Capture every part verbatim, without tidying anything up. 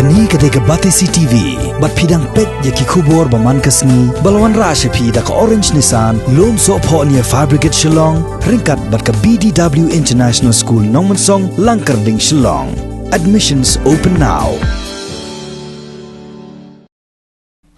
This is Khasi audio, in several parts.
Kane ka dei ka Batesi T V, bad phi dang peit ïa ki khubor ba man ka sngi, ba la wanrah sha phi da ka Orange Nissan, Lumsohphoh near Fire Brigade Shillong, ryngkat bad ka B D W International School Nongmensong, Langkyrding, Shillong. Admissions open now.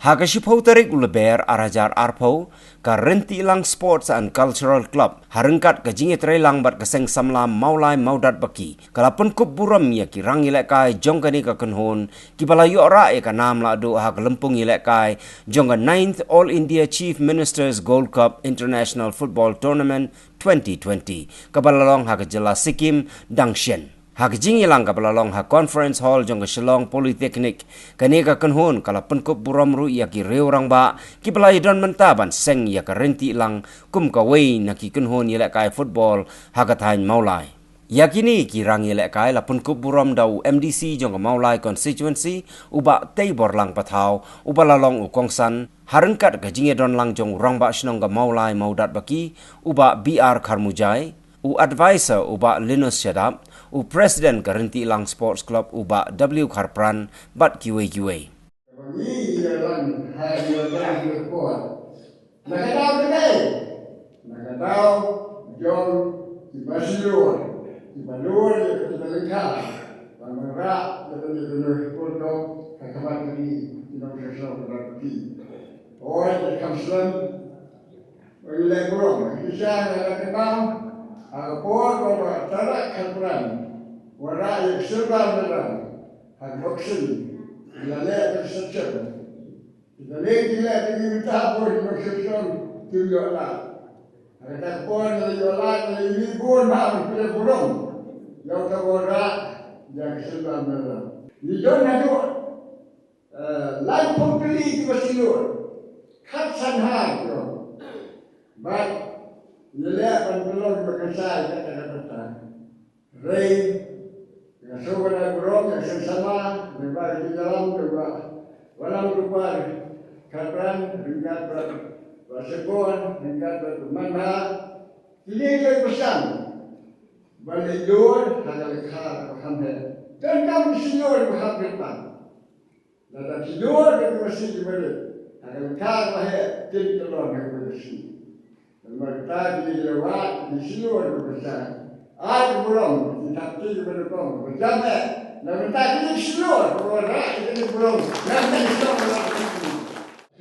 Ha ka shiphew tarik u Lber ar hajar arphew, ka Ryntiehlang Sports and Cultural Club, ha ryngkat ka jingïatreilang bad ka Seng Samla Mawlai Mawdatbaki, ka la pynkup burom ïa ki rangïalehkai jong kane ka kynhun, kiba la ïoh rah ïa ka nam lahduh ha ka lympung ïalehkai jong ka ninth All India Chief Minister's Gold Cup International Football Tournament twenty twenty, kaba la long ha ka jylla Sikkim dang shen. Ha ka jingïalang kaba la long ha Conference Hall jong ka Shillong Polytechnic, kane ka kynhun ka la pynkup burom ruh ïa ki riew rangbah kiba la ïadon bynta ban seng ïa ka Ryntiehlang kum kawei na ki kynhun ïalehkai football ha ka thaiñ Mawlai. Ïa kine ki rangïalehkai la pynkup burom da u M D C jong ka Mawlai Constituency, u Bah Teiborlang Pathaw, uba la long u kongsan ha ryngkat ka jingïadonlang jong u Rangbah Shnong ka Mawlai Mawdatbaki, u Bah B R Kharmujai, u Advisor u Bah Linus Shadap, u President ka Ryntiehlang Sports Club u Bah W Kharpran, bad kiwei kiwei. Kaba ngi ïalang ha ïalang ïa por. Na ka daw ka dei, na ka daw jong kiba shlur, kiba lur ïa ka jingïalehkai, ban wanrah ïa kane ka Nongïalam Pyrthei ha khmat jong ngi ki nongshong shnong ka Ryntiehlang. Oi, ka kam slem, oi, leh burom, ki shah ïa la ka daw, ha ka por kaba Tarak Kharpran wanrah ïa ka silver medal ha ka boxing, ïa leh ka sachep. Kita leh, kita leh, kita minta pun, kita syukron, tu ïoh lah. Kata pun, ïoh lah, ïoh lah, ïoh bun, ha, kita burom. Ïoh ka bora, ïa ka sembah mela. Ni don na dua. Eh, lai pun pili ki ba silur. Khat san hai, ïoh. Bad, ïa leh, ban belong, ba kan sai, kata, kata, kata. Hynrei nga sngewbha ban ai burom ïa ka seng samla, lyngba ki jingïalam jong u Bah Wanlam Kpar Kharpran, ryngkat bad Bah Sekon, ryngkat bad u Manbha. Kine ki la pyrshang ban leit lur ha ka lyngkha kaba kham heh. Donkam ki senior ba kham kyrpang. Lada ki ïoh ka masi ki barit, ha ka lyngkha ba heh, kin ka long ha ka masi. Namar kata ki ïa wad, ki shu ïoh ka masi. Ai ka burom, ki thap ki ba nyokong, ba jam eh. Namar kata ki shu ïoh ka wanrah, ki burom. Namar kata ki shu ïoh ka wanrah.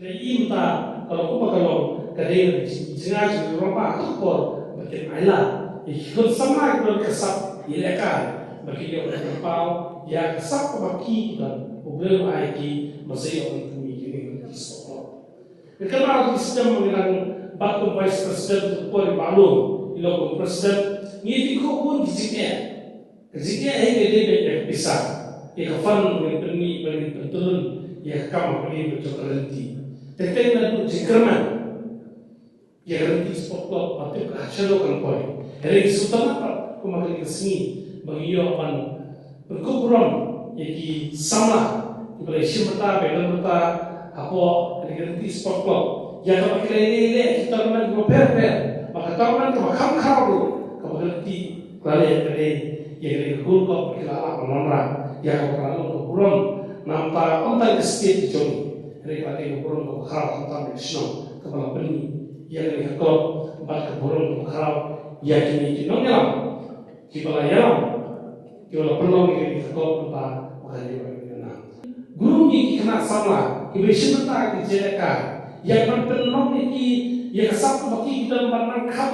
Lei im ta, ka long kumba ka long, ka dei ka jingïaid jingïaid rangbah ha ka por ba kin ailad ïa ki khun samla kiba don ka sap ïalehkai, ba kin ïoh ban pynpaw ïa ka sap kaba ki don, U Blei u ai ki, ba sa ïoh ban pynmih ïa kine ki sport. Ka kynmaw ki sdang ba ngi dang bat kum vice president, ka por i Bah Lum i long kum president, ngi ïoh ban kynmaw bun ki jingeh. Ka jingeh hi ka dei beit ïa ka pisa, ïa ka fund ba ngin pynmih, ba ngin pyntylun ïa ka kam kaba dei beit jong ka lynti. Teng teng naduh jingkyrmen ïa ka Ryntieh Sport Club, ba tip ka ha shadow kan poi. Hynrei shu tang pat kumba kane ka sngi ba ngi ïoh ban pynkup burom ïa ki samla kiba la shim bynta, ba ïadon bynta hapoh kane ka Ryntieh Sport Club. Ïa kaba ki la ïaleh ïaleh ki tournament kiba pher pher, ba ka tournament kaba kham khraw ruh, kaba ka lynti Ka la leh ka dei ïa ka dei ka Gold Cup ba ki la lah ban wanrah, ïa kaba ka la long ka burom na bynta ym tang ka state ka jong ngi, hynrei ka la dei ka burom kaba khraw khamtam ïa ka shnong kaba la pynmih ïa ka dei ka club, bad ka burom kaba khraw ïa kine ki nongïalam kiba la ïalam, kiba la pynlong ïa ka dei ka club na bynta ba ka dei ba ka dei ka nam. Burom ïa ki khynnah samla kiba ïashim bynta ïa ka jingïalehkai, ïa ban pynlong ïa ki ïa ka sap ba ki ki don ban nang kham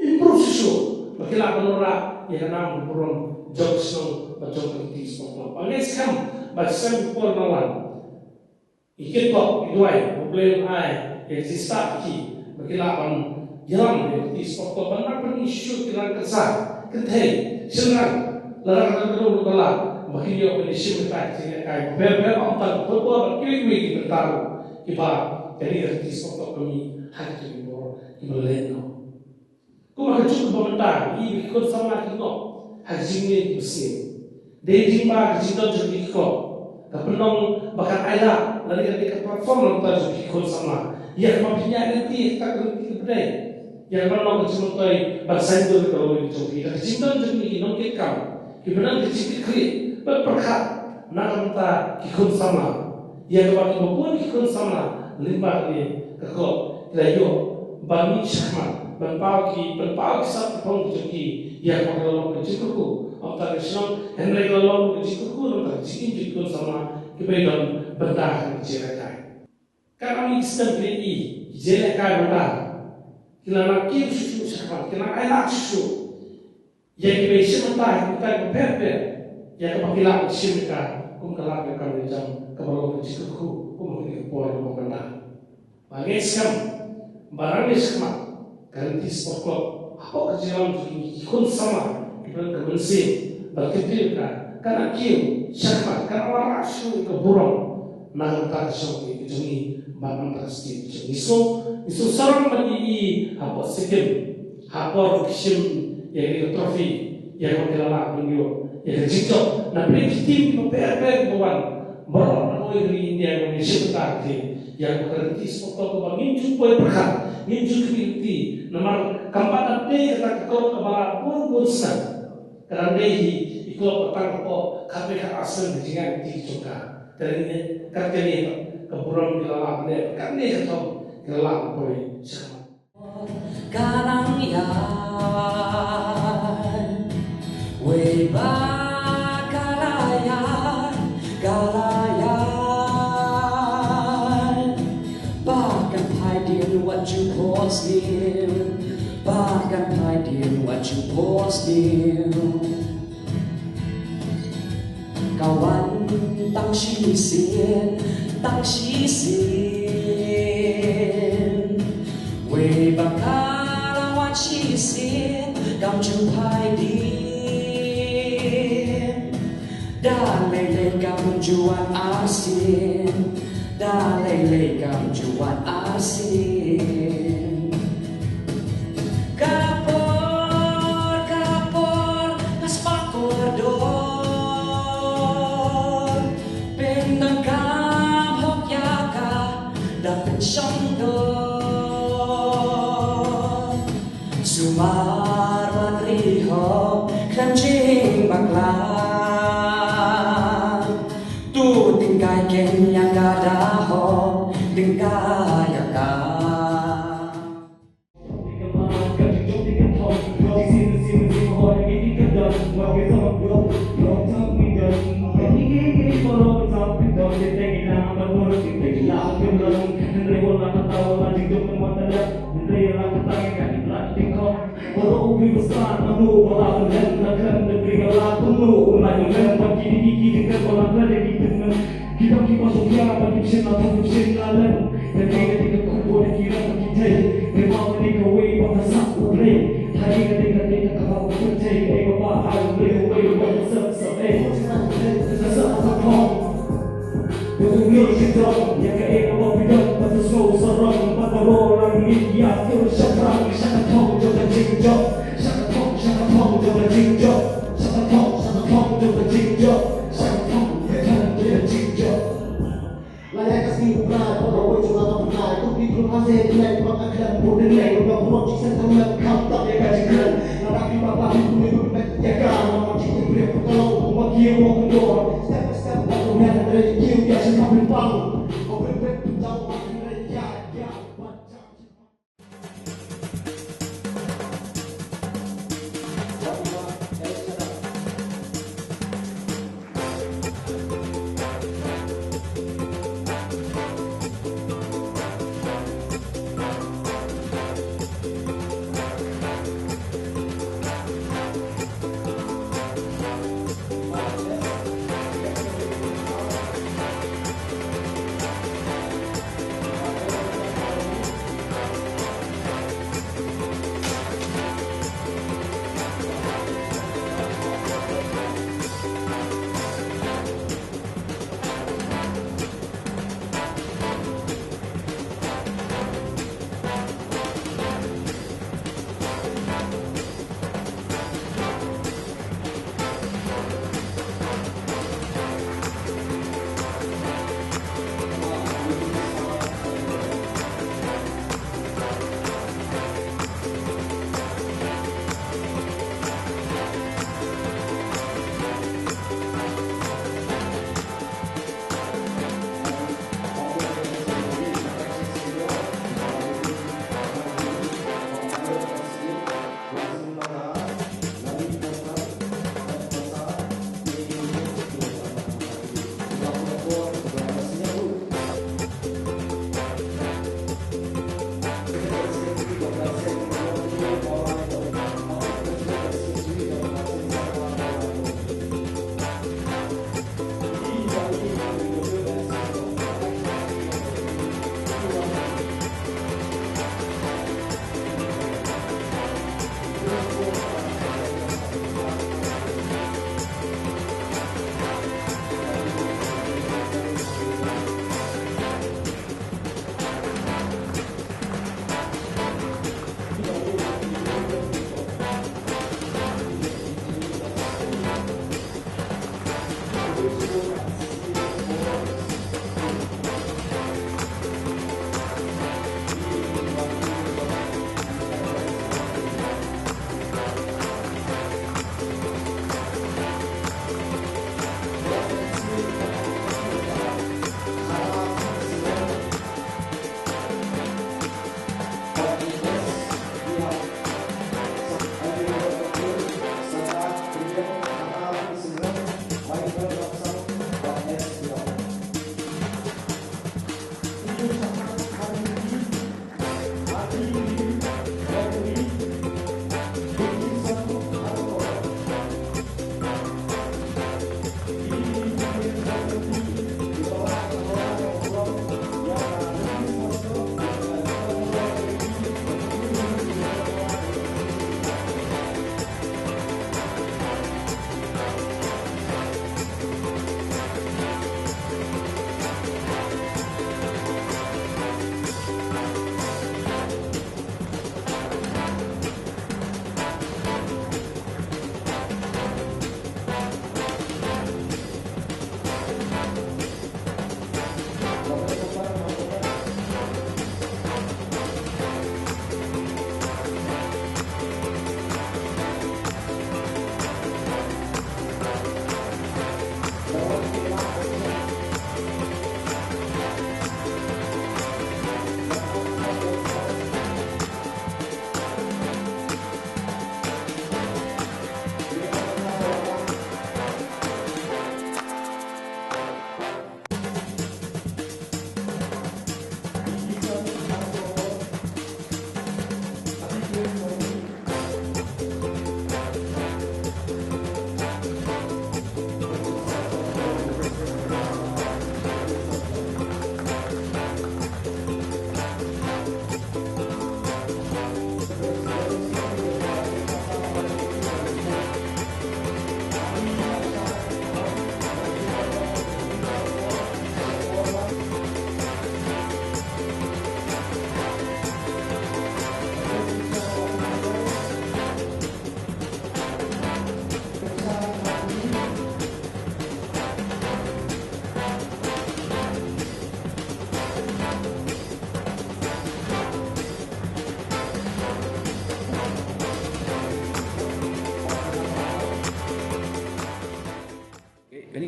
improve shuh shuh, ba ki lah ban wanrah ïa ka nam ka burom jong ka shnong bad jong ka lynti sport club. Ba ngeit skhem ba shisien ki por nang wan, ki kynpok, ki duwai, U Blei un ai ïa ka jingstad ïa ki, ba ki lah ban ïalam ïa ka lynti sport club, ban nang pynmih shuh shuh ki rang kyrshan, kynthei, shynrang, lada ka don kano kano ka lad, ba kin ïoh ban ïashim bynta ïa ka jingïalehkai bapher bapher, ym tang ka football bad kiwei kiwei ki bynta ruh kiba kane ka lynti sport club ka mih ha kito ki por kiba la leit noh. Kumba ka juk kaba mynta, ngi ba ki khun samla ki ngop ha ka jingïeng kaba sniew. Dei lyngba ka jingdon jong ki club, ka pynlong ba kan ailad lane ka dei ka platform na bynta jong ki khun samla ïa kaba pynïaid lynti ha ka lynti kaba dei, ïa kaba long ka jingmyntoi ban saiñdur ïa ka lawei ka jong ki. Da ka jingdon jong ki nongkitkam kiba don ka jingkitkhlieh bad pyrkhat, Na ka bynta ki khun samla, ïa kaba kiba bun ki khun samla lyngba kane ka club ki la ïoh ban mih shakhmat, ban paw ki, ban paw ki sap ki phong ki jong ki, ïa kaba ki la long ka jingkyrkhu, ym tang ka shnong, hynrei ka la long ka jingkyrkhu na ka bynta ka jingim jong ki khun samla kiba ïadon bynta ha ka jingïalehkai. Ka dang mih system ki, ki jingïalehkai bynta ki la nang kiew shuh shuh shakhmat, ki la nang ailad shuh shuh ïa kiba shim bynta, ïa ki bynta kiba pher pher, ïa kaba ki lah ban shim ïa ka kum ka lad ka kam ka jam kaba long ka jingkyrkhu kum ha kane ka por kaba mynta. Ba ngeit skhem ba nangne shakhmat ka Rynti Sport Club hapoh ka jingïalam jong ki khun samla kiba don ka mynsiem ban kyntiew ïa ka, kan kiew shakhmat, kan wanrah shuh ïa ka burom na ka bynta ka shong ka jong ngi bad na ka bynta ka state ka jong ngi. So, ngi sngewsarong ban ïohi hapoh Sikkim ha por ki shim ïa ka trophy, ïa ka, ki la lah ban ïoh ïa ka jingjop na pdeng ki team kiba pher pher kiba wan baroh na kawei ka ri India, ba ngi shim bynta ïa ka Rynti Sport Club, kaba ngim ju poi pyrkhat, ngim ju khmih lynti, namar kam pat dei kata ka club kaba la bun bun snem. Ka dang dei hi i club ba tang hapoh khatwei khatar snem ka jingïaid lynti jong ka. Te ngi, kat kane ka burom ki la lah ban leh, kat kane ka thong ki la lah ban poi shakhmat. Ka nang ïaid, wei ba ka la ïaid, ka la ïaid. Ba kan phai dien wat ju phohsniew, ba kan phai dien wat ju phohsniew. Ka wan tang shisien, tang shisien. Wei ba ka la wan shisien, kam ju phai dien. Da lei lei kam ju wan arsien, da lei lei kam ju wan arsien. Ka por, ka por, ka spah kordor. Pyndonkam hok ïa ka, da pynshong dor. Sumar bad ri hok, khlem jingbakla. To tyngkai ken ïa ka da hok, tyngkai ïa ka.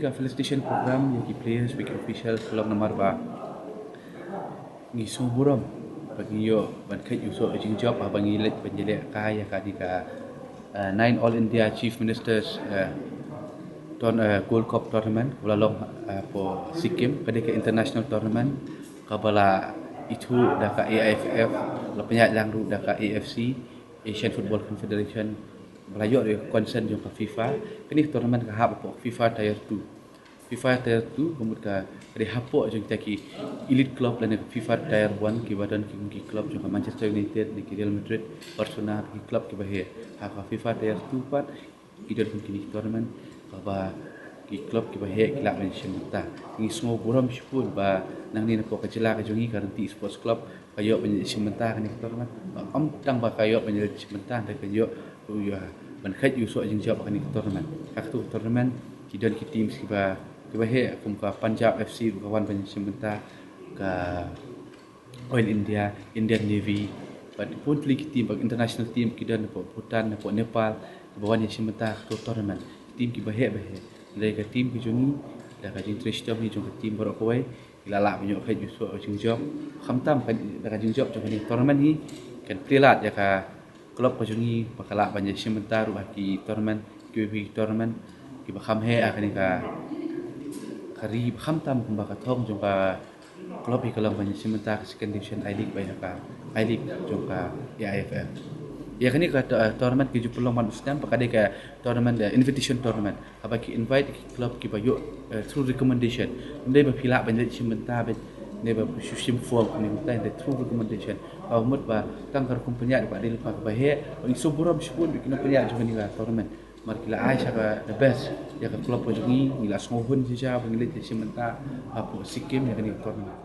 Ka felicitation program ïa ki players bad ki official ka long namar ba ngi sngewburom ba ngi ïoh ban kheit ïa u soh jingjop haba ngi leit ban ïaleh kai ïa kane ka, uh, nine All India Chief Ministers, uh, ton, uh, Gold Cup tournament kaba la long, uh, hapoh Sikkim, ka dei ka international tournament kaba la ithuh da ka A I F F, la pynïaid lang ruh da ka A F C, Asian Football Confederation, ba la ïoh ïa ka consent jong ka FIFA. Kane ka tournament ka hap hapoh FIFA Tier two. FIFA Tier two ka mut ka dei hapoh jong kita ki elite club lane ka FIFA Tier one kiba don ki, ki club jong ka Manchester United ne ki Real Madrid, Barcelona, ki club kiba heh. Ha ka FIFA Tier two pat ki don kum kine ki tournament kaba ki club kiba heh ki lah ban ïashim bynta. Ngi sngewburom shibun ba nangne napoh ka jylla ka jong ngi ka Ryntih Sports Club ka ïoh ban ïashim bynta kane ka tournament. Ba ym tang ba ka ïoh ban ïashim bynta, hynrei ka ïoh ruh ïa ban kheit ïa u soh jingjop kane ka tournament. Ka katu ka tournament ki don ki teams kiba, kiba heh kum ka Punjab F C ruh ka wan ban ïashim bynta, ka Oil India, Indian Navy, bad bun tylli ki team, bad international team ki don napoh Bhutan, napoh Nepal, kiba wan ïashim bynta ha katu ka tournament. Team kiba heh ba heh. Hynrei ka team ka jong ngi, da ka jingtrei shitom hi jong ka team baroh kawei, ki la lah ban ïoh kheit ïa u soh jingjop. Khamtam ka, da ka jingjop jong kane ka tournament hi kan plie lad ïa ka club ka jong ngi ba ka lah ban ïashim bynta ruh ha ki tournament, ki, ki tournament kiba kham heh ha kane ka, ka ri, ba khamtam kumba ka thong jong ka club hi ka long ban ïashim bynta ka Second Division I-League ba ïa ka I-League jong ka A I F F. Ïa kane ka to-, tournament ki ju pynlong man u snem ba ka dei ka tournament, eh, invitation tournament. Haba ki invite ki club kiba ïoh, eh, through recommendation. Ym dei ba phi lah ban leit shim bynta ba, ne ba phi shu shim form ne bynta, hynrei through recommendation. Ba mut ba tang ka rukom pynïaid ba dei lypa kaba heh, ba ngi sngewburom shibun ba ki nongpynïaid jong kane ka tournament. Namar ki la ai sha ka the best ïa ka club ka jong ngi, ngi la sngewhun jija ba ngi leit shim bynta hapoh Sikkim ïa kane ka tournament.